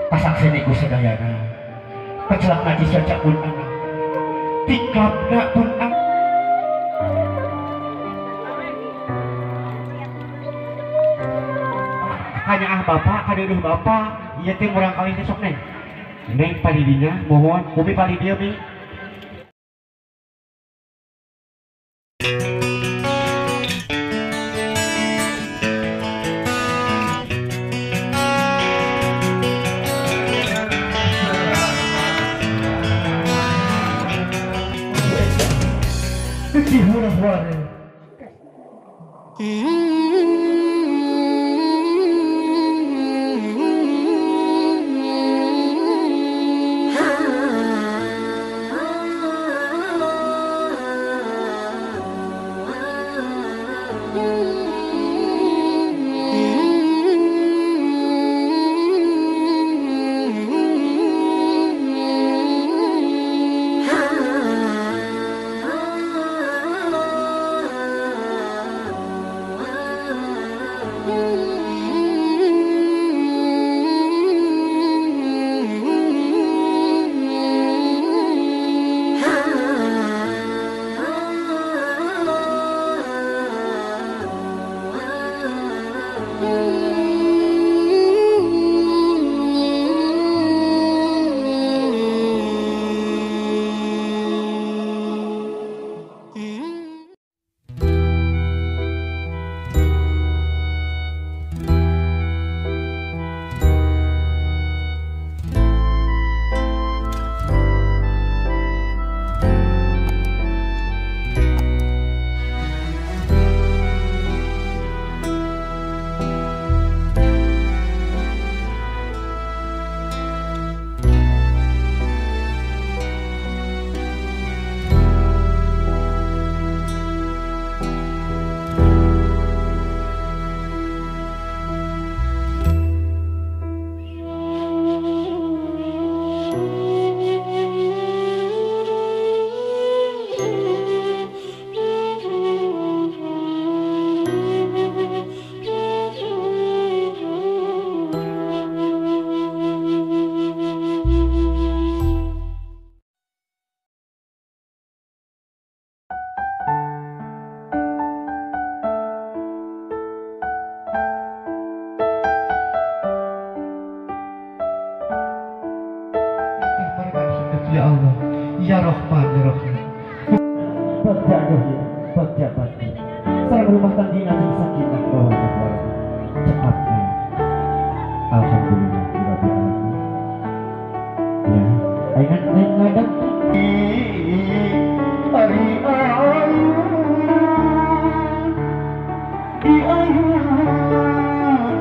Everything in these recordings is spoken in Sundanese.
Kasakseni ku sadayana. Kacelak najis cacak pun anak. Tiklapna pun anak. Hanya ah bapak, kadeudeuh bapak, ieu teh murang kali teh sok neng. Neng padidinya mohon, umi padidieu mi. Ya Allah, ya Rahman, ya Rahim. Bagja dohir, bagja batin. Sareng rumah tangga najeng sakinah mawaddah warahmah. Cekap nih. Alhamdulillah rabbil alamin. Ya, ayeuna neng ngadeg. Ari ayun, di ayun,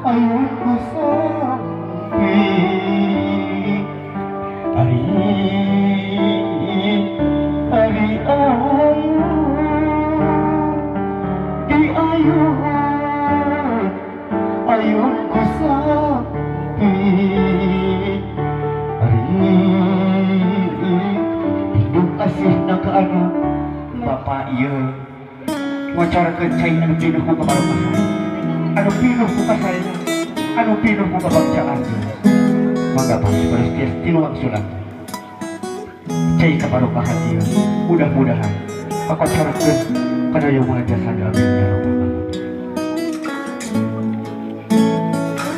ayun ku sampi. Ari ari ayun di ayun ayun ku sapi. Ari hidup asih na ka anak bapak ieu ngocorkeun cai anu pinuh ku kabarokahan, anu pinuh ku kasaean, anu pinuh ku kabagjaan. Mangga paris tias tilu wangsulan cai kabarokahan ieu mudah-mudahan kakocorkeun kana yaumul jasa amin ya rabbal alamin.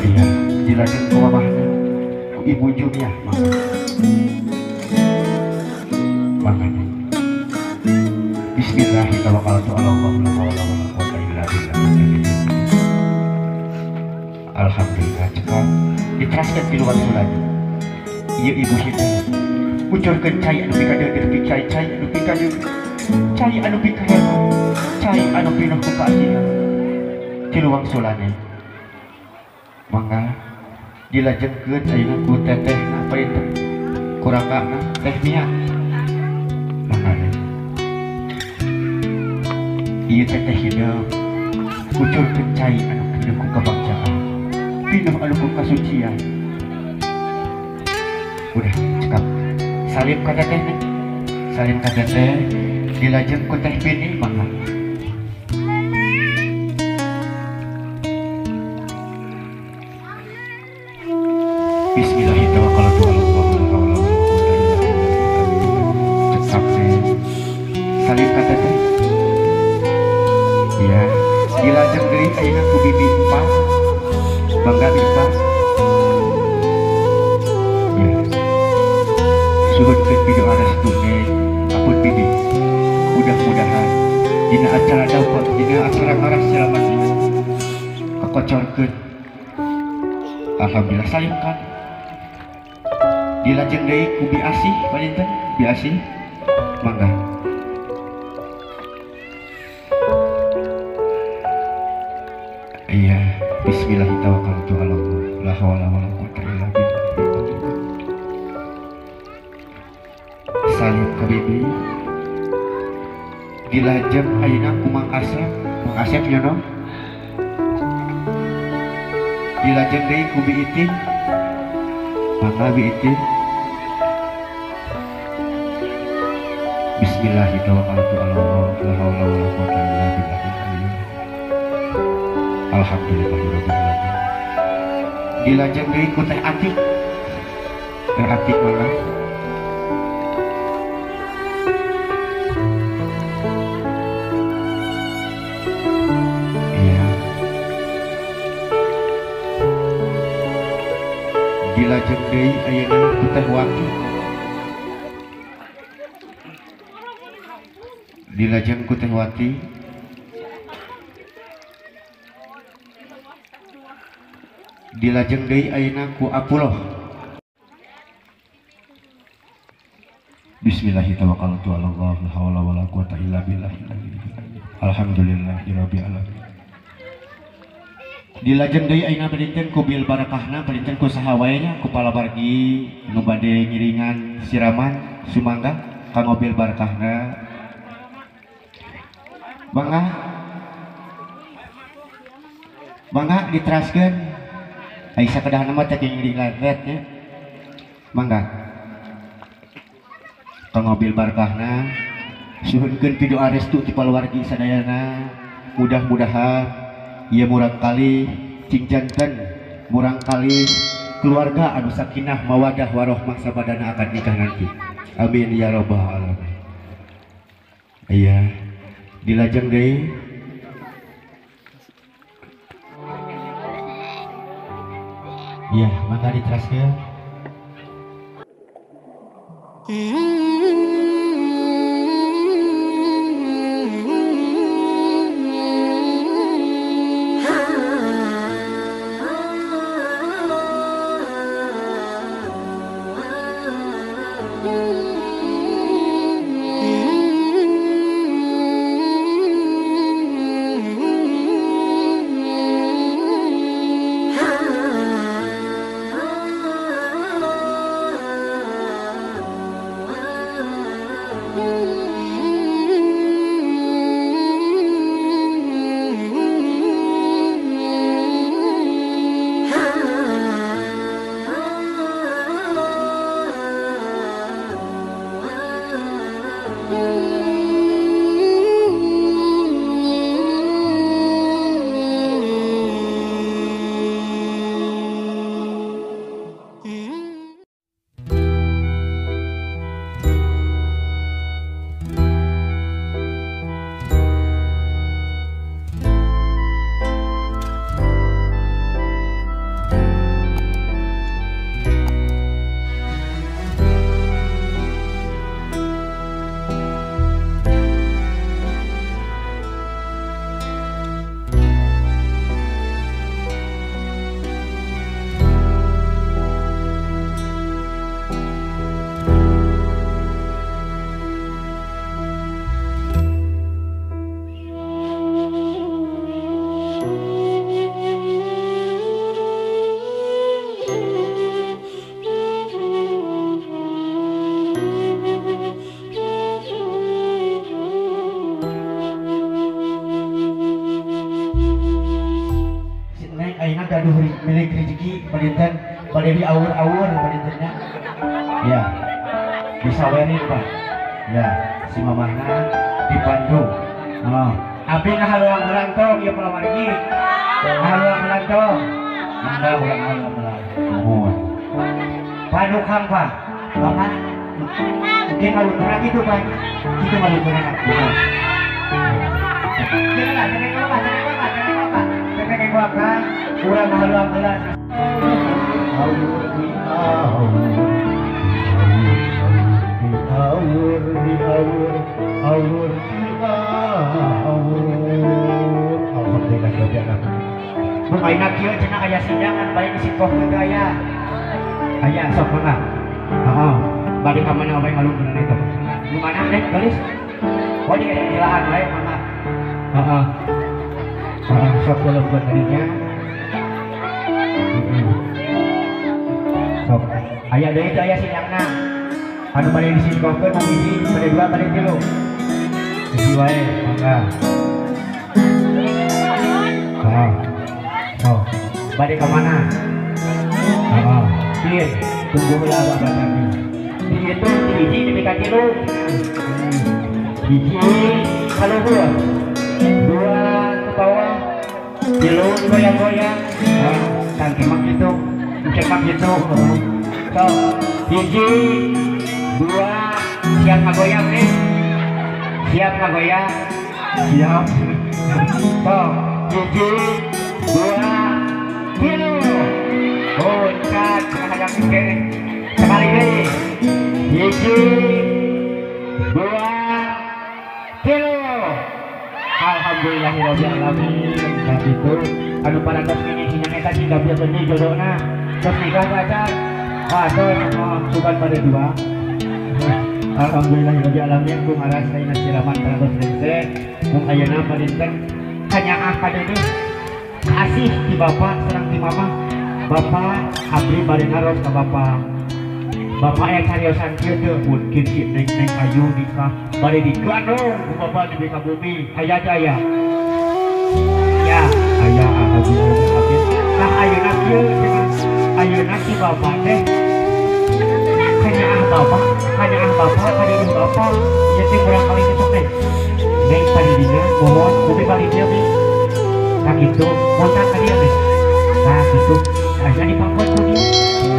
Iya, dilajeng ku mamahna ku Ibu Jumiah mangga. Mangga. Bismillahirrahmanirrahim. Alhamdulillah cekap diteraskan tilu wangsulan. Ieu ibu hidup ucurkeun cai anu pikadeudeuh picai, cai anu pikadeudeuh, cai anu pikahebat, cai anu pinuh ku kaasihan. Tilu wangsulane mangga dilajengkeun ayeuna ku tetehna painten kurakana teh Mia. Mangga ieu teteh hidup ucurkeun cai anu pinuh ku kabagjaan, pinuh anu ku kasucian. Udah cekap salim ka teteh nih, salim ka teteh dilajeng ku teh Bini mangga. Bismillahirrahmanirrahim. Cekap teh. Salim ka teteh. Iya, dilajeng deui ayeuna ku bibi Empah. Bangga Bi Empah. Ya. Suhunkeun pidoa restu Neng ampun bibi. Mudah-mudahan dina acara dapat dina acara ngaras siraman ieu kakocorkeun. Alhamdulillah salim kan. Dilajeng deui ku Bi Asih panginten, Bi Asih mangga. Iya, bismillahirrahmanirrahim. La haula wala quwata illa billah. Salim ka bibi. Dilajeng ayeuna ku Mang Asep, Mang Asep nyono. Dilajeng deui ku Bi Itin. Mangga Bi Itin. Bismillahirrahmanirrahim. La haula wala quwata illa billah. Alhamdulillahirabbil alamin. Dilajeng deui ku Teh Atik. Teh Atik mangga. Iya. Dilajeng deui ayeuna ku Teh Wati. Dilajeng ku Teh Wati. Dilajeng deui ayeuna ku Apuloh. Bismillahirrahmanirrahim. La haula wala quwata illa billah. Alhamdulillahirabbil alamin. Dilajeng deui ayeuna berinten ku bil barakahna, berinten ku saha wae nya, ku palabargi nu bade ngiringan siraman sumangga kanggo bil barakahna. Mangga. Mangga diteraskeun. Aisyah kedahna mah teh ngiring ret nya. Mangga. Kanggo bil barakahna suhunkeun pidoa restu ti paluargi sadayana. Mudah-mudahan ieu murangkalih cing janten murangkalih keluarga anu sakinah mawadah warohmah sabadana akad nikah nanti. Amin ya rabbal alamin. Iya, dilajeng deui. Iya, mangga diteraskeun. Gaduh milik rezeki palinten bade di awur-awur palintennya. Ya, disawerin Pak. Ya, si mamahna di Bandung. Oh, abdi ngahaluang melantong ieu palawargi. Ngahaluang melantong. Mangga ulang-ulang. Nuhun. Panukang Pak. Bapak mungkin ngalunturan gitu Pak. Itu ngalunturan aku. Janganlah, jangan bapak, jangan bapak, jangan bapak. Jangan bapak, kurang haluan heula. Awur di awur, awur di awur, awur di awur. Alhamdulillah ya Allah. Mun ayeuna kieu cenah aya sidangan bae disikohkeun teh aya. Aya sok mangga. Heeh. Bade ka mana bae ngalungkeun itu. Nu mana rek geus? Oh di lahan bae mangga. Heeh. Heeh, sok leukeun tadinya. Sok. Aya deui teh aya sidangna. Anu bade disikohkeun mung hiji, bade dua, bade tilu. Hiji wae mangga. Heeh. Oh, bade ka mana? Heeh. Kieu, tunggu heula bapak tadi. Dihitung ti hiji nepi ka tilu. Hiji ka luhur, dua ke bawah, tilu goyang-goyang. Tangki mah kitu, engke mah kitu. Sok, hiji, dua, siap ngagoyang nih. Siap ngagoyang? Siap. Sok, hiji, dua, tilu. Loncat hayang engke. Sekali deui. Hiji, dua, tilu. Alhamdulillahirabbil alamin. Tah kitu anu parantos ngini eta sing gabieu deui jodohna. Tos nikah acan. Ah, tos sugan pada dua. Alhamdulillahirabbil alamin ku ngarasaina siraman parantos rengse. Mung ayeuna padinten kanyaah ka deui. Kasih ti bapak sareng ti mama. Bapak abdi bade naros ka bapak. Bapak aya cariosan kieu teu mungkin si neng-neng ayu nikah bade digandong ku bapak di ka bumi. Aya teh aya. Ya, aya alhamdulillah. Nah ayeuna kieu cenah ayeuna si bapak teh kanyaah bapak, kanyaah bapak ieu teh urang kali teh sok teh. Neng padidinya mohon bumi bali dieu mi. Tah kitu, kontak ka dieu teh. Tah kitu, ayeuna dipangkon ku dieu.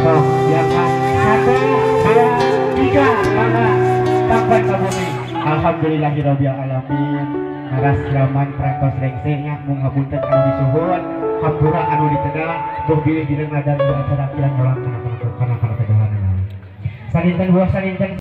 Sok, diangkat. 1, 2, 3, mangga pangkon ka bumi. Alhamdulillahirabbil alamin. Ngaras siraman parantos rengse nya mung hapunten anu disuhun, hampura anu ditedah, duh bilih dina ngadan acara kiran nyolang kana kana kana kana. Salinten buah salinten.